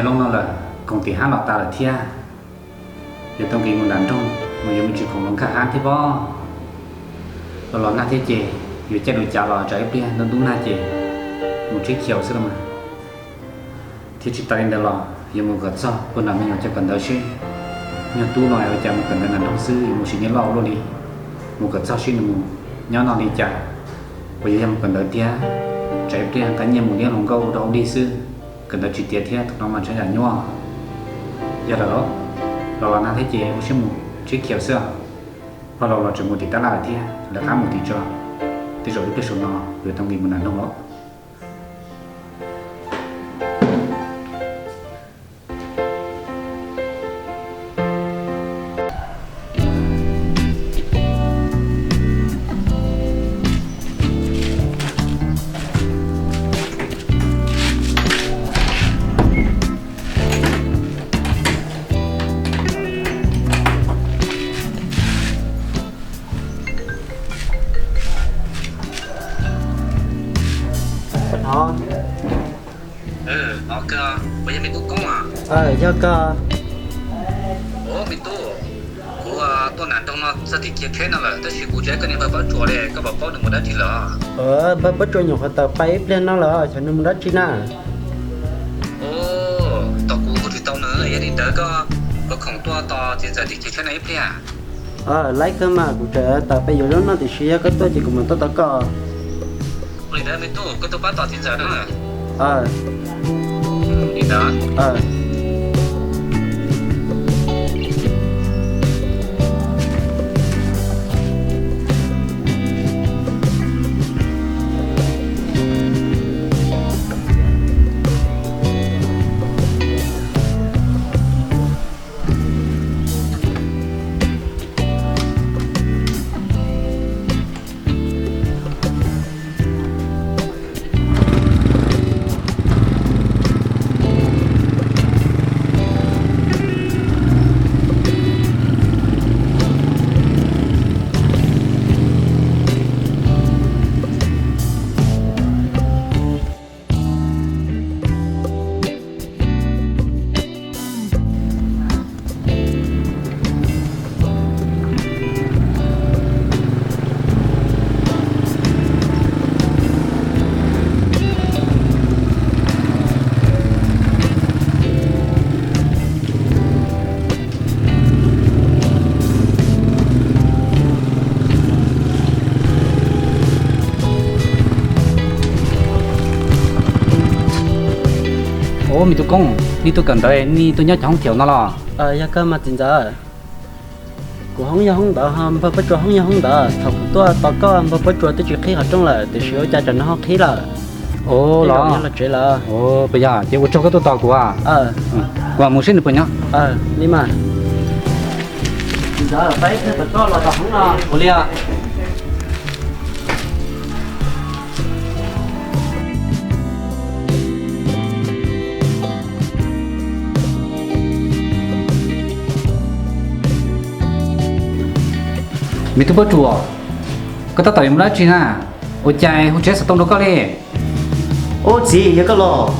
Loo no lawm, koom tim hab los tas lawm thiab. Yuav tau nqis mus nram nroog mus yuav me ntsis khoom los nkag hab thiab pob. Los los nag thiab ces yuav caij lub cav los tsam ib pliag ntub ntub nag ces mus tsheb khiaus xwb los mas. Thiab tsis tas li ntawd los yuav mus kom txog puag nram me nyuam cov kawm ntawv seb nyuag tub no ua cas mus kawm ntawv nram nroog xwb, yuav mus sim nyiaj loj ua luaj li. Mus kom txog seb nws mus nyob no li cas, uas yuav yog mus kawm ntawv tiag, tsam ib pliag nqa nyiaj mus liab hluas nkauj ua dog ua dig xwb, kawm ntawv tsis tiav thiab, thaum no mas ntshai yam nyuaj. Yog lawm los, los los nag thiab ces ua siab mus tsheb khiaus xwb os. Pog laus los tseem mus tim tab laj lawm thiab, lawv qab mus tim tso. Tej zaum ib pliag saum no yuav tau nqis mus nram nroog los. Yog kawg, kuv yog me tub Koob. Kuv tuaj nram nroog no txog tim kiag tsheb no lawm, tab sis kuv tsis paub koj niag npawg Pob Tsuas li, koj puas paub nws mus dab tsi lawm? Npawg Pob Tsuas nyuam qhuav tawm pais ib pliag no lawm, xyov nws mus dab tsi na. Tos kuv hu tsis tau nws, yog li ntawd koj puas khoom tuaj tos txiv ntxawm tim kiag tsheb no ib pliag? Laib kawg mas, kuv tseem tawm pais yuav zaub noj tiam sis yog koj tuaj ces kuv mam tuaj tos koj. Li ntawd me tub, koj tuaj pab tos txiv ntxawm na. Ub, me tub Koob, nej tuaj kawm ntawv, nej tuaj nyob cov hoob khiaus no los? Yog kawg mas txiv ntxawm. Kuv hoob yog hoob ntawd, npawg Pob Tsuas hoob yog hoob ntawd. Thaum kuv tuaj tos koj npawg Pob Tsuas twb tsis qhib qhov rooj lawm, tiam sis ua cas tsam no ho qhib lawm. Los tsev lawm. Puas yog? Ces ua tsaug koj tuaj tos kuv. Kuv mam mus seb nws puas nyob. Li mas. Txiv ntxawm, pab ib pliag tos koj los tom hoob no. Ua li. Me tub Pob Tsuas, koj tab tom yuav mus dab tsi na? Ua cas hu tsheb xov tooj rau koj li? Ub txiv, yog koj los,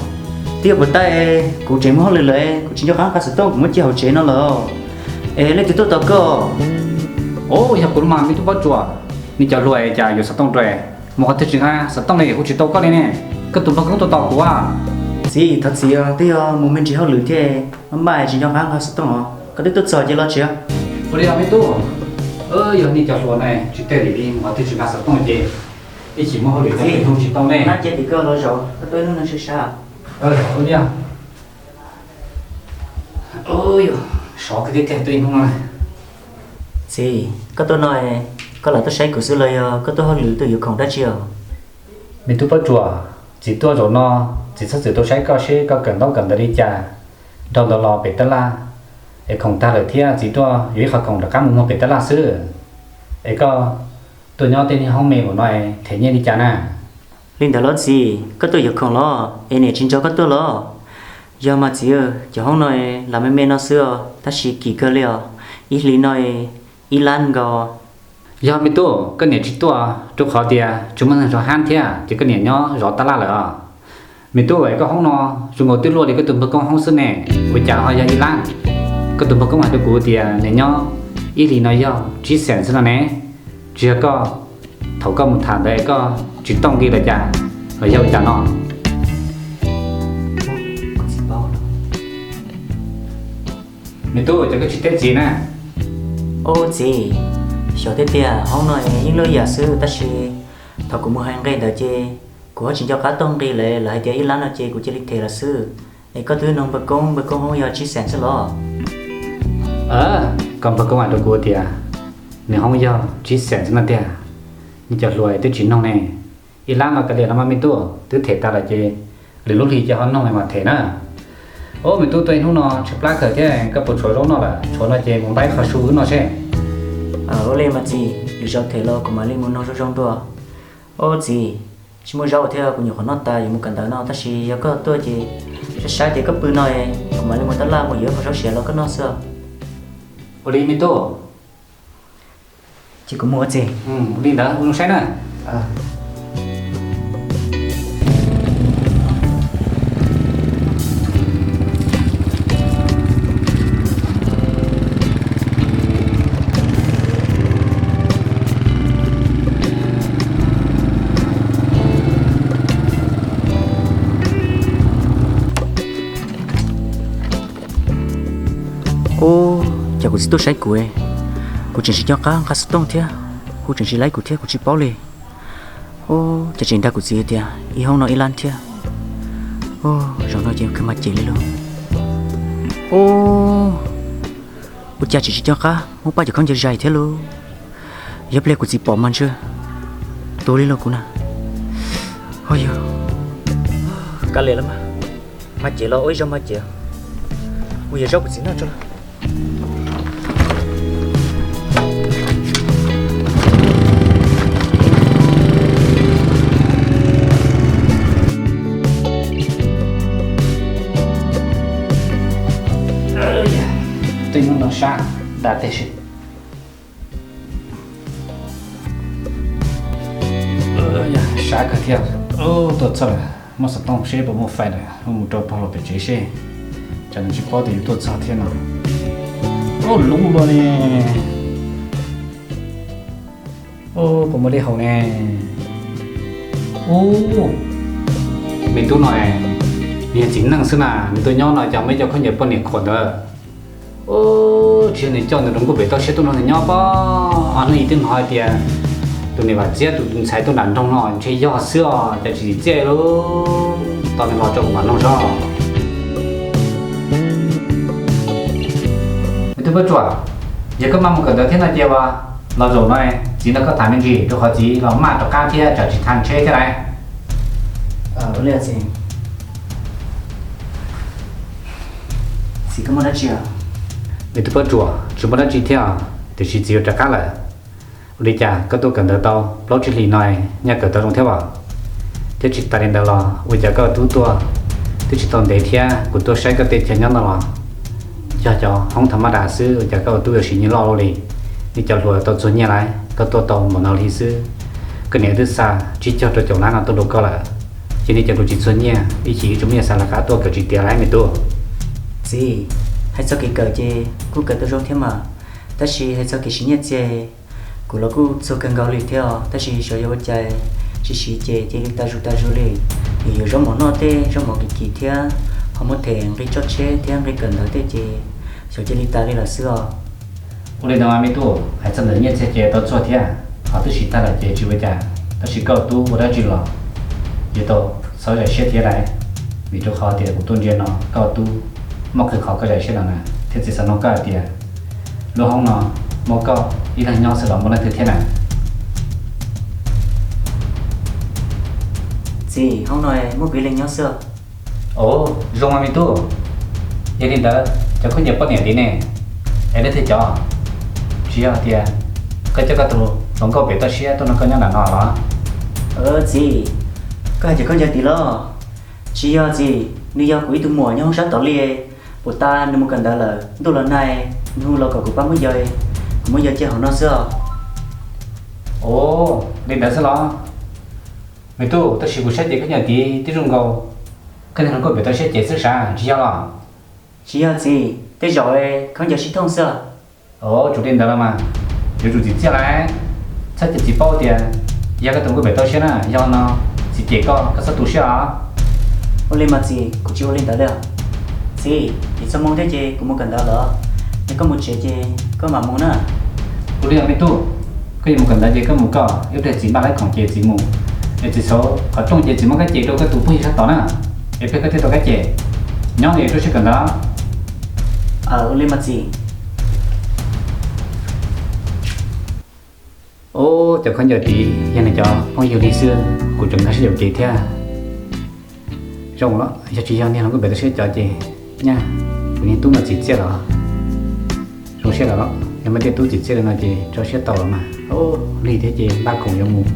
twb yog puas tau, kuv tseem muaj hauj lwm lawm, kuv tsis nco qab nqa xov tooj, kuv muab cia hauv tsev no lawm. Es leej twg tuaj tos koj? Ub, yog kuv los mas me tub Pob Tsuas, nej cov hluas cas yuav xov tooj rau, mus qhov twg tsis nqa xov tooj li, hu tsis tau koj li ne. Koj tus npawg Koob tuaj tos kuv. Txiv, thov txim, twb yog mus me ntsis hauj lwm thiab, maj maj tsis nco qab nqa xov tooj os. Koj twb tuaj txog ces los tsev. Ua li os me tub, yog nej cov hluas no tsis teg li, mus qhov twg tsis nqa xov tooj ces ib chim muaj hauj lwm tsis tau ne. Nab cia tim koj los zaum, koj tuaj ib hnub no sab sab. Ua li. Sov kiag thiab tuaj ib hnub no. Txiv, koj tuaj no, koj lam tuaj saib kuv xwb los yog koj tuaj hauj lwm tuaj yuav khoom dab tsi os? Me tub Pob Tsuas, txiv tuaj zaum no, txiv txhob txwm tuaj saib koj seb koj kawm ntaub kawm ntawv li cas. Dhau ntawd los pem tab laj es khoom tag lawm thiab, txiv tuaj yuav ib qho khoom rov qab mus muag pem tab laj xwb. Es koj tuaj nyob tej niag hoob me npaum no them nyiaj li cas na? Li ntawd los txiv, koj tuaj yuav khoom los es niam tsis nco koj tuaj los? Yog mas txiv, cov hoob no los me me no xwb os, tab sis kim kawg li os. Ib hlis no ib lab nkaus. Yog me tub, koj niam tsis tuaj rau qhov tias tsis muaj neeg zov hab thiab, ces koj niam nyob zov tab laj lawm os. Me tub, koj hoob no zoo nkaus twb luaj li koj tus npawg Koob hoob xwb ne, ua cas ho yog ib lab? Koj tus npawg Koob hais rau kuv tias nws nyob ib hlis no yog tsib xees xwb no ne. Tsis yog koj, thaum koj mus tham ntawd koj tsis tau nqi lawm cas, los yog ua cas no? Me tub, cas koj tsis teb txiv na? Ub txiv, xyov tiag tiag, hoob no yeej luaj yam xwb tab sis thaum kuv mus hais nqe ntawd ces kuv ho tsis nco qab tau nqi lawm, lawv hais tias ib lab no ces kuv cia li them lawm xwb. Es koj twb nug npawg Koob, npawg Koob hoob yog tsib xees xwb los? Koj npawg Koob hais rau kuv tias nws hoob yog tsib xees xwb no tiag. Nej cov hluas twb tsis noog ne. Ib lab no kav liam no mas me tub, twb them tas lawm ces lwm lub hlis ces ho noog mam them na. Ub me tub, tuaj ib hnub no tshaib plab kawg thiab, koj puas tshuav zaub noj lawm? Tshuav no ces mus npaj ib qho su wb noj seb. Ua li mas txiv, lwm zaus them los kuv mam li mus noog zoo zoo dua. Ub txiv, tsis muaj zaub thiab, kuv nyuam qhuav noj tas yuav mus kawm ntawv no, tab sis yog koj tuaj ces saib saib ces koj pw no, kuv mam li mus tab laj mus yuav ib qho zaub siav los koj noj xwb. Ua li me tub. Ces kuv mus ua txiv. Ua li ntawd ua zoo saib na. Ub, cas kuv txiv tuaj saib kuv, kuv tseem tsis nco qab nqa xov tooj thiab, kuv tseem tsis laib kuv thiab kuv tsis paub li. Ub, cas tseem nrog kuv txiv tias ib hoob no ib lab thiab. Ub, zaum no ces kawg mas cem li lauj. Ub, ua cas tseem tsis nco qab muab pab cov khaub ncaws zais thiab lauj. Yog pliag kuv txiv pom mas ntshe tuag li lauj kuv na. Ho yog, kav liam los mas, mas cem los ua ib zaug mas cem, mus yuav zaub kuv txiv noj tso. Tej hnub no sab da teg si. Sab kawg thiab. Tuaj txog lawm, muab xov tooj seb puas muaj fais lawm, mus rau pog los pem tsev seb, tsam nws tsis paub tias yus tuaj txog thiab no. Ub, lub luaj ne. Ub, puas muaj dej haus ne? Ub, me tub no, nws yog txiv neej xwb na, nws tuaj nyob no cas muaj ib co khaub ncaws poj niam khuam ntawd. Ub, tsis yog nws coj nws rau nkuj pem toj siab tuaj nrog nws nyob pob. Ob hnub ib twb hnov hais tias tus niam Vam Txiab tus ntxhais tuaj nram nroog no ntshe yog xwb os, cas tsis tsim txiaj li. Tos nws los rau kuv mam noog zog. Me tub Pob Tsuas, yog koj maj mus kawm ntawv thiab no ces ua los zaum no txiv nrog koj tham me ntsis, rau qhov txiv los maj rov qab thiab tsam tsis tau tsheb thiab lauj. Txiv, koj muaj dab tsi? Me tub Pob Tsuas, tsis muaj dab tsi thiab, tiam sis txiv yuav rov qab lawm. Ua li cas koj tuaj kawm ntawv tau plaub tsib hlis no, nyaj kawm tau zoo thiab as? Thiab tsis tas li ntawd los ua cas koj ua tub tuaj twb tsis tau ntev thiab kuv tuaj saib koj tej chaw nyob no los yog cov hoob tha maj das xwb, ua cas koj ua tub yuav siv nyiaj loj luaj li? Nej cov hluas tau txuag nyiaj lauj, koj tuaj tau npaum no li xwb. Koj niam twb xa tsib caug rau caum lab no tuaj rau koj lawm, ces nej cov hluas tsis txuag nyiaj ib chim ib tsoom me nyuam xav lawv qab tuaj kawm tsis tiav lauj me tub. Txiv, hais txog kev kawm ces kuj kawm tau zoo thiab mas, tab sis hais txog kev siv nyiaj txiag, kuv los kuj txuag kawg nkaus li thiab os, tab sis xyov yog ua cas tsis siv ces cia li tas zus tas zus li. Yuav yuav zaub mov noj tej, zaub mov kim kim thiab, ho muab them nqi tso tsheb thiab nqi kawm ntawv tej ces xyov cia li tas li lawm xwb os. Ua li ntawd mas me tub, hais txog ntawm nyiaj txiag ces tau txuag thiab, ho twb siv tag lawm ces tsis ua cas, tab sis koj ua tub ua dab tsi los yuav tau txhob zais siab thiab lauj, vim rau qhov tias kuv tuaj ntsia no koj ua tub muaj qee qhov koj zais siab no na, thiab txiv xav nug koj hais tias lub hoob no muaj koj ib leeg nyob xwb los muaj leej twg thiab na? Txiv, hoob no muaj kuv ib leeg nyob xwb. Ov, zoo mas me tub. Yog li ntawd cov khaub ncaws poj niam tid ne, es leej twg cov? Tsis yog tias koj coj koj tus hluas nkauj pem toj siab tuaj nrog koj nyob nram no los? Txiv, koj hais cov khaub ncaws tid los? Tsis yog txiv, nws yog kuv ib tug muam nyob hoob sab tod li. Puag ta nws mus kawm ntawv lawm, ntuj los nag, nws hu los kom kuv pab muab yawg, kuv muab yawg cia hauv no xwb os. Ov, li ntawd xwb los? Me tub, tab sis kuv saib ces khaub ncaws tid twb zoo nkaus Koj niag hluas nkauj pem tau siab ces xwb sav, tsis yog los? Tsis yog txiv, tej zaum khaub ncaws sib thooj xwb. Ov, tsum li ntawd los mas, yuav tsum txim txiaj lawm. Txhob cia txiv paub tias yog koj tus nkauj pem tau siab na, yog no txiv cem koj, koj txhob tu siab os. Ua li mas txiv, kuv tsis ua li ntawd li. Txiv, tsis txog moo thiab ces kuv mus kawm ntawv lawm, yog koj mus tsev ces koj mam mus na. Ua li me tub, koj yuav mus kawm ntawv ces koj mus koj, ib pliag txiv npaj lawv khoom ces txiv mus, es txiv xauv qhov rooj ces txiv muab koj cem rau koj tus phooj ywg sab tod na, es peb koj thiaj tau kab cem. Nyob li rau siab kawm ntawv. Ua li mas txiv. Ub, cov khaub ncaws tid yog nws cov phooj ywg li xwb, kuv tseem nkag siab yuam kev thiab. Zoo los yog tsis yog niag hluas nkauj pem tau siab cov ces nyaj, kuv niag tub no txim txiaj los zoo siab lawm los, yog muaj tej tub txim txiaj li no ces tso siab tau los mas. Ub, lig thiab ces npaj khoom yuav mus,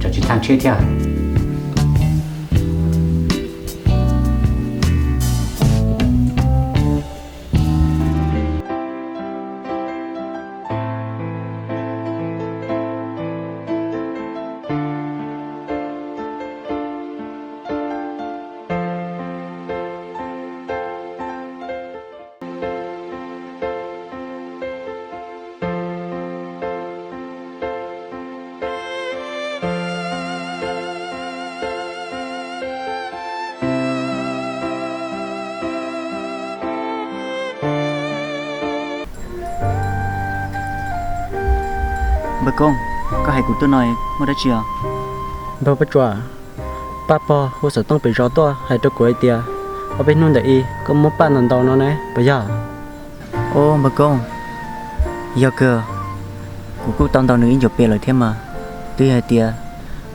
tsam tsis tag tsheb thiab. Npawg Koob, koj hais kuv tuaj no muaj dab tsi os? Npawg Paj Tsuam, Paj pog hu xov tooj pem zos tuaj hais rau kuv hais tias ob peb hnub ntawm i koj muab Paj ntaus ntaus no ne, puas yog? Ub, npawg Koob, yog kawg, kuv kuj tau ntaus nws ib ncuav pem lawm thiab mas. Twb yog hais tias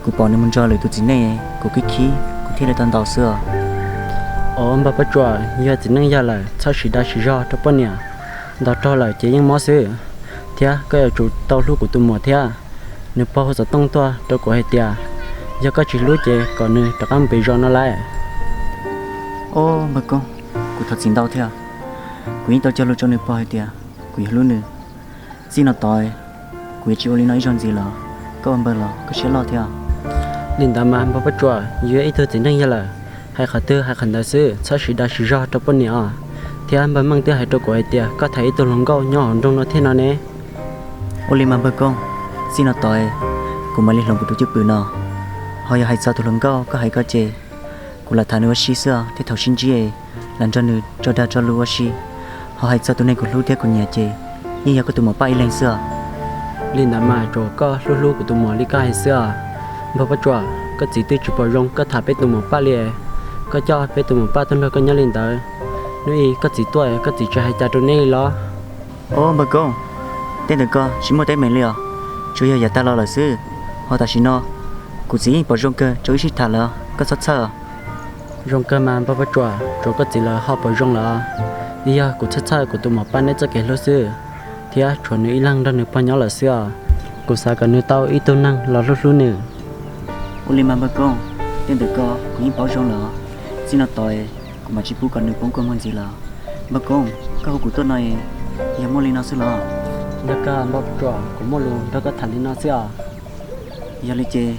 kuv pom nws mus nrog lwm tus txiv neej, kuv khib khib kuv thiaj li tau ntaus xwb os. Ov, npawg Paj Tsuam, yog txiv neej yog lawm txhob siv dag siv zog rau poj niam. Ntaus raug lawm ces yeej mob xwb, thiab koj yuav tsum tau hlub kuv tus muam thiab. Nws pog hu xov tooj tuaj rau kuv hais tias yog koj tsis hlub ces kom nws rov qab mus pem zos no lauj. Ub, npawg Koob, kuv thov txim ntau thiab. Kuv yeej tau cog lus rau nws pog hais tias kuv yuav hlub nws. Txij no tod kuv yuav tsis ua li no ib zaug ntxiv los. Koj ua npawg los koj siab loj thiab. Li ntawd mas npawg Paj Tsuam, yus yog ib tug txiv neej yog lawm, hais qhov twg hais qhov ntawd xwb, txhob siv dag siv zog rau poj niam os. Thiab npawg Meej twb hais rau kuv hais tias koj tham ib tug hluas nkauj nyob hauv nroog no thiab no ne. Ua li mas npawg Koob, txij no tod kuv mam li hloov kuv tus cwj pwm no. Ho yog hais txog tus hluas nkauj koj hais ko ces kuv lam tham nws ua si xwb os, thiab thaum sib ntsib lam nrog nws tso dag tso lus ua si. Ho hais txog tus neeg kuv hlub thiab kuv nyiam ces yeej yog koj tus muam Paj ib leeg xwb os. Li ntawd mas tsuas koj hlub hlub kuv tus muam li koj hais xwb os. Npawg Paj Tsuam, koj txiv twb tsis pom zoo koj tham peb tus muam Paj li. Koj coj peb tus muam Paj tuaj nrog koj nyob li ntawd, hnub ib koj txiv tuaj koj txiv tsis hais cas rau neb li los? Ov, npawg Koob, tej ntawd ko tsis muaj teeb meem li os, tsuas yog yav tag los lawm xwb. Ho tam sim no kuv txiv yeej pom zoo kawg rau wb sib tham lawm, koj txhob txhawj. Zoo kawg mas npawg Paj Tsuam, tsuas koj txiv lawv ho pom zoo lawm. Yog kuv txhawj txhawj kuv tus muam Paj neb txoj kev hlub xwb, thiab tshuav nws ib leeg nrog nws pog nyob lawm xwb os. Kuv xav kom nws tau ib tug neeg los hlub hlub nws. Ua li mas npawg Koob, tej ntawd ko kuv yeej paub zoo lawm. Txij no tod kuv mam tsis pub kom nws poob kua muag ntxiv lawm. Npawg Koob, koj hu kuv tuaj no yog muaj li no xwb los? Npawg Koob, npawg Paj Tsuam, kuv muaj lus nrog koj tham li no xwb os. Yog li ces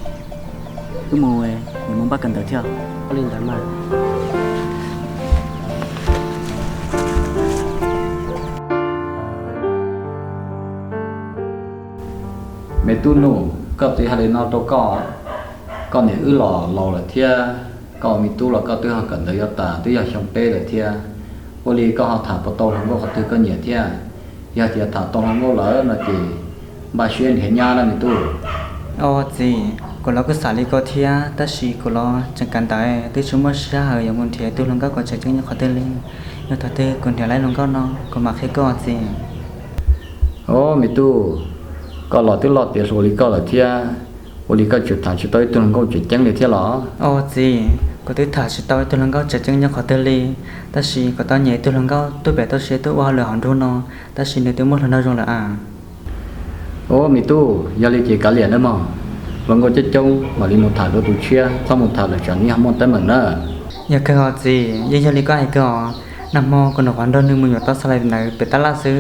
wb mus, kuv mus npaj kawm ntawv thiab. Ua li ntawd mas. Me tub Nuj, koj txiv hais li no rau koj, koj niam wb los laus lawm thiab, koj ua me tub los koj twb ho kawm ntawv yuav tas twb yog xyoo peb lawm thiab. Ua li koj ho tham puas tau hluas nkauj qhov twg koj nyiam thiab? Yog tias tham tau hluas nkauj lawm no ces npaj siab nrhiav nyab na me tub. Au txiv, kuv los kuj xav li ko thiab, tab sis kuv los tseem kawm ntawv twb tsis muaj sij hawm yuav mus nrhiav tus hluas nkauj kom tseem ceeb nyob qhov twg li. Yog thaum twg kuv nrhiav tau hluas nkauj no kuv mam qhia koj txiv. Au me tub, koj los twb loj tiav hluas li koj lawm thiab, ua li koj tseem tham tsis tau ib tug hluas nkauj tseem ceeb li thiab los? Au txiv, kuv twb tham tsis tau ib tug hluas nkauj tseem ceeb nyob qhov twg li, tab sis kuv tau nyiam ib tug hluas nkauj tuaj pem toj siab tuaj ua hauj lwm hauv nroog no, tab sis nws twb muaj hluas nraug zoo lawm as. Au me tub, yog li ces kav liam nawb mog, hluas nkauj coob coob mam li mus tham dua tus tshiab, txhob mus tham lawm tsam nws ho muaj teeb meem na. Yog kawg os txiv, yeej yog li koj hais kawg os. Nag hmo kuv nyuam qhuav nrog nws mus yuav tau xa lais ntawd pem tab laj xwb,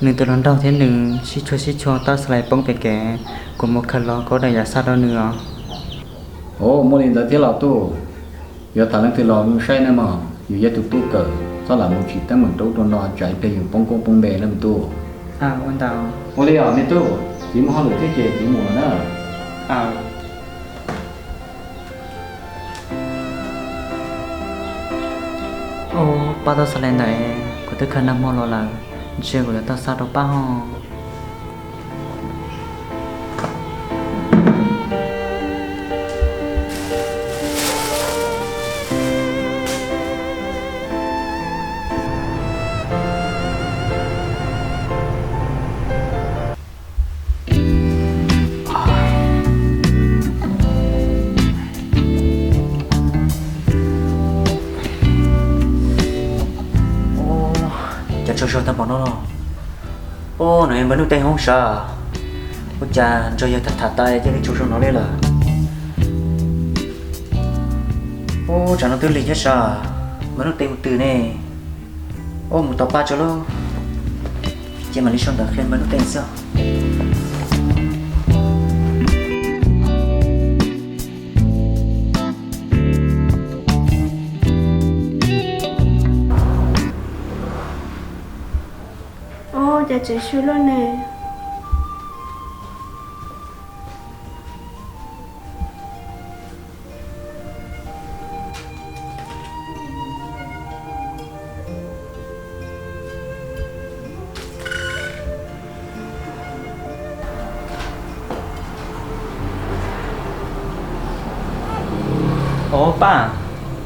nws tus hluas nraug thiab nws sib tshua sib tshua tau xa lais poob pem kev, kuv mus khaws los kuv daim yav xa rau nws os. Au, muaj li ntawd thiab los tub? Yuav tham leej twg los mus saib nawb mog, yus yog tus tub kawm, txhob lam mus tsim teeb meem rau ub rau no tsam ib pliag yus poob koob poob npe nawb me tub. Ua li os me tub, txiv muaj hauj lwm thiab ces txiv mus lawm na. Ub, pab tau xa lais ntawm kuv twb khaws nag hmo los lawm, ntshe kuv yuav tau xa rau pab ho. Cas tsaug zog tag npaum no los? Ub, no yog Npawg Nuj Teem hoob sav. Ua cas nrog yawg tham tham tas cia li tsaug zog no li lawm? Ub, tsam no twb lig thiab sav, Npawg Nuj Teem mus twg ne? Ub, mus tos Paj tso lauj. Ces mam li sau ntawv qhia Npawg Nuj Teem xwb. Ub, cas tsev su luaj ne. Ov, Paj,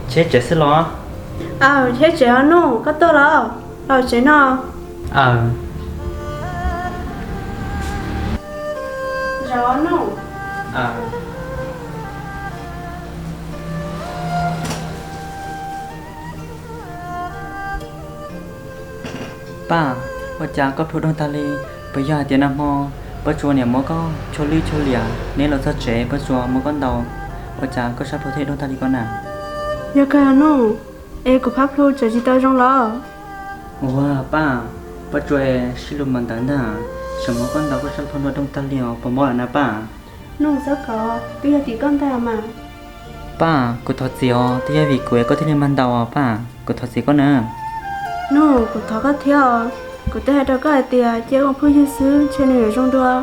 cheb tsev xwb los? Aw, cheb tsev os Nuj, koj tuaj los? Los tsev no. Aw. Zaum Nuj. Paj, ua cas koj plhu doog tag li? Puas yog hais tias nag hmo Pob Tsuas niam muab koj tshuaj lwj tshuaj liam, neb los txog tsev Pob Tsuas muab koj ntaus, ua cas koj sab plhu thiaj doog tag li ko na? Yog kawg Nuj, es kuv phab plhu tseem tsis tau zoo los? Ua Paj, Pob Tsuas sib lus mas ntawd ntag, tseem muab koj ntaus koj sab plhu nrov doog tag li os, puas mob lawm na Paj? Nuj, txhob kov, twb yog tim koj ntag mas. Paj, kuv thov txim os, twb yog vim kuv es koj thiaj li mag ntaus os Paj, kuv thov txim koj na. Nuj, kuv thov koj thiab os, kuv twb hais rau koj hais tias cia ua phooj ywg xwb ntshe nws yuav zoo dua.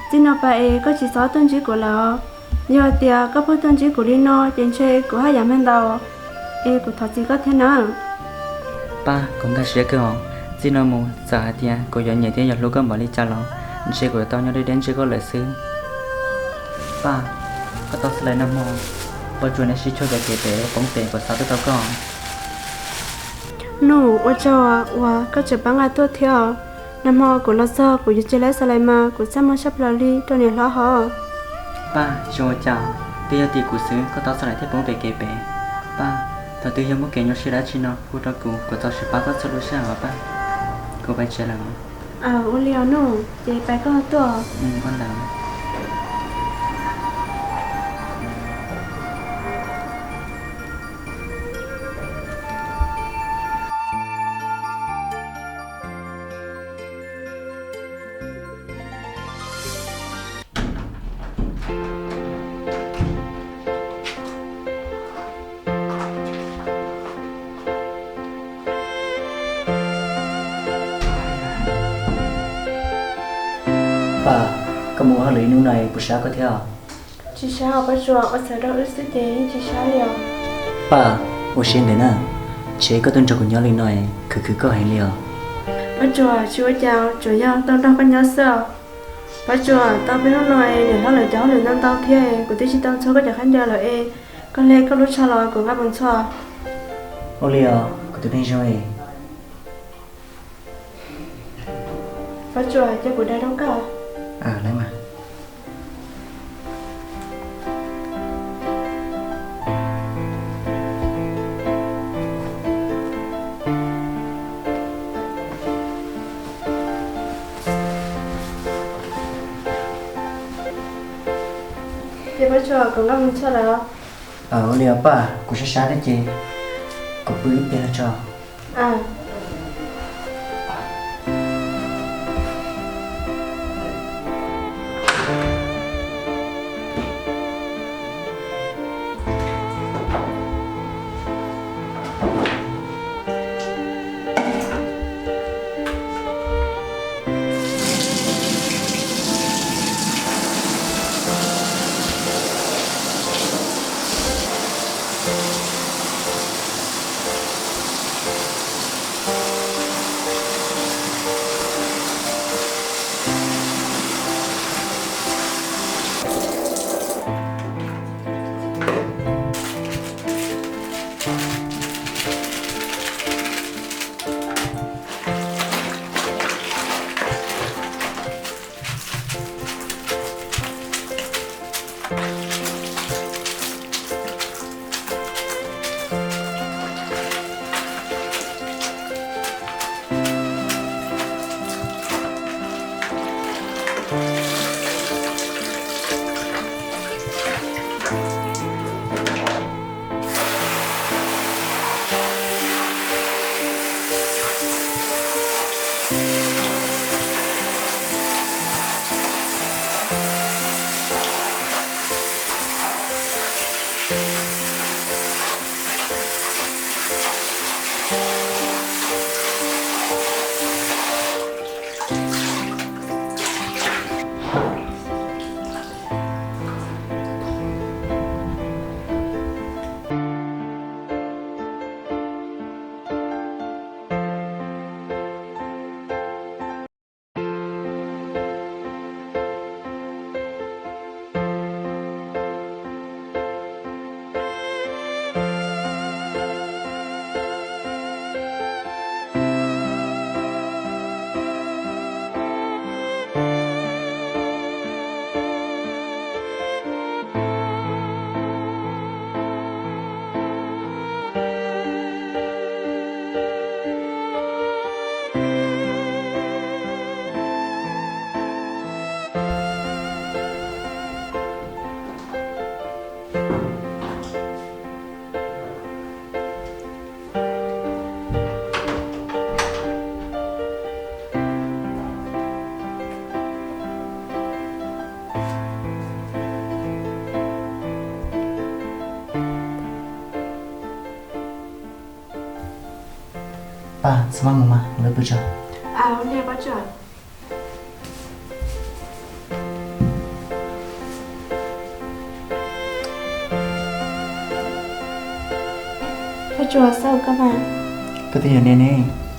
Txij no pas es koj tsis txhob tuaj ntsib kuv lawm os. Yog hais tias koj pheej tuaj ntsib kuv li no ces ntshe kuv haj yam mag ntaus, es kuv thov txim koj thiab na. Paj, kuv nkag siab kawg os, txij no mus txawm hais tias kuv yuav nyiam thiab yuav hlub koj npaum li cas los ntshe kuv yuav tau nyob deb deb ntsib koj lawm xwb. Paj, koj tau xa lais nag hmo, Pob Tsuas neb sib tshuaj cov kev pem poob pem kuv xav twb tau koj. Nuj, ua tsaug uas koj tseem pab nqa tuaj thiab os. Nag hmo kuv los txog kuv yuav tseg lawv xa lais mas kuv txaj muag tshaj plaws li rau niam hlob hov. Paj, tsis ua cas, twb yog tim kuv xwb koj tau xa lais thiaj poob pem kev pem. Paj, thaum twg yog muaj kev nyuaj siab dab tsi no hu rau kuv, kuv txaus siv pab koj txhua lub sij hawm os Paj. Kuv pais tsev lawm. Ua li os Nuj, ces pais koj tuaj. Paj, koj mus ua hauj lwm ib hnub no puas sab koj thiab? Tsis sab os Pob Tsuas, ua txhawm rau wb xwb ces yeej tsis sab li os. Paj, ua siab ntev na, ntshe koj tuaj nrog kuv nyob li no khwv khwv koj heev li os. Pob Tsuas, tsis ua cas, tsuas yog tau nrog koj nyob xwb os. Pob Tsuas, tau peb hnub no niam hlob lawv cov hauj lwm ntau ntau thiab, kuv twb tsis tau ntxhua koj cov khaub ncaws lawm es koj hle koj lub tsho los kuv nqa mus ntxhua. Ua li os kuv tus neeg zoo. Pob Tsuas, cia kuv dai rau koj. Ces Pob Tsuas, kuv nqa mus ntxhua lawm. Ua li os Paj, kuv sab sab thiab ces kuv pw ib pliag tso. Xav maj mus mas, lawv pw tso. Koj twb yog ne ne.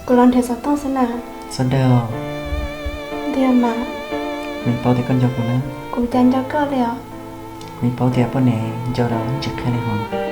Kuv los nrhiav xov tooj xwb na. Txhob dag os. Tiag mas. Kuv yeej paub tias koj nco kuv na. Kuv cas nco koj li os. Kuv yeej paub tias poj niam nco los tsis qhia li hos.